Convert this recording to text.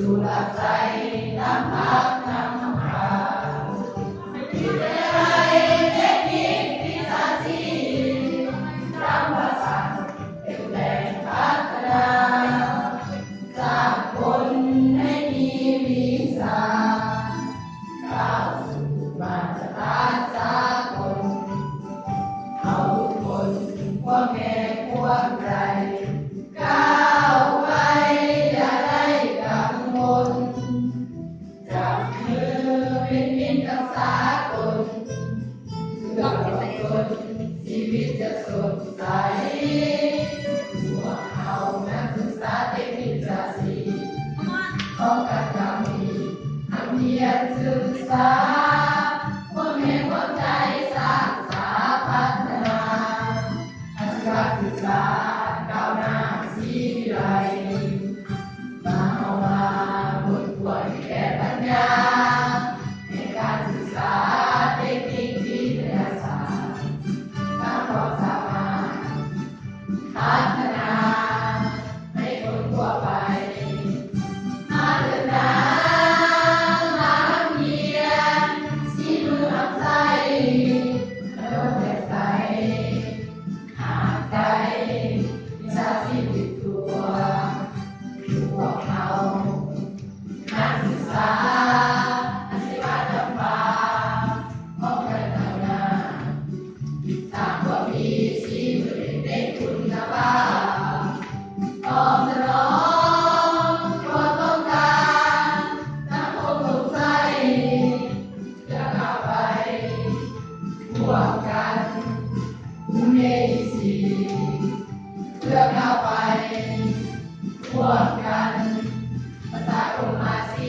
ຢູ່ຫຼັກໃຈນຳພັກນຳພາ ວິທະຍາໄລເຕັກນິກວິຊາຊີບ ທຳມະຊາດເປັນແຫຼ່ງພັດທະນາ ສ້າງຄົນໃຫ້ມີວິຊາ ກ້າວສູ່ມາດຕະຖານສາກົນ ເຮົາທຸກຄົນພວມແຮງພວມໃຈ ກ້າວໄປຢ່າໄດ້ກັງວົນ ຈັບມືເປັນມິດກັບສາກົນ ເພື່ອປະຊົນ ຊີວິດຈະສົດໃສ ພວກເຮົານັກສຶກສາເຕັກນິກວິຊາຊີບ ຂອງການກຳມີ ທຳຮຽນສຶກສາ ພວມແຮງພວມໃຈສ້າງສາພັດທະນາ ອາຊີວະສຶກສາກ້າວໜ້າສີວິໄລ ມາເຮົາມາຄົ້ນຄວ້າແກ່ປັນຍາ ໃນການສຶກສາເຕັກນິກວິທະຍາສາດ ສາມາດພັດທະນາໃຫ້ຄົນທົ່ວໄປ ມາເດີນທາງມາຮຽນ ສີມືຮັບໃຊ້ ມາໂດນແບບໃສ ຫາກໄກ ວິຊາຊີບຕິດຕົວ ພວກເຮົາ ນັກສຶກສາ ອາຊີວະຈຳປາ ພ້ອມກັນຕັ້ງໜ້າ ສ້າງຄວາມດີ ສີມືເປັນຄຸນນະພາບ ຕອບສະໜອງຄວາມຕ້ອງການ ສັງຄົມສົງໄສ ເພື່ອກ້າວໄປ ຮ່ວມກັນ ເອເອຊີ ເພື່ອກ້າວໄປ ຮ່ວມກັນ ປະຊາຄົມອາຊີ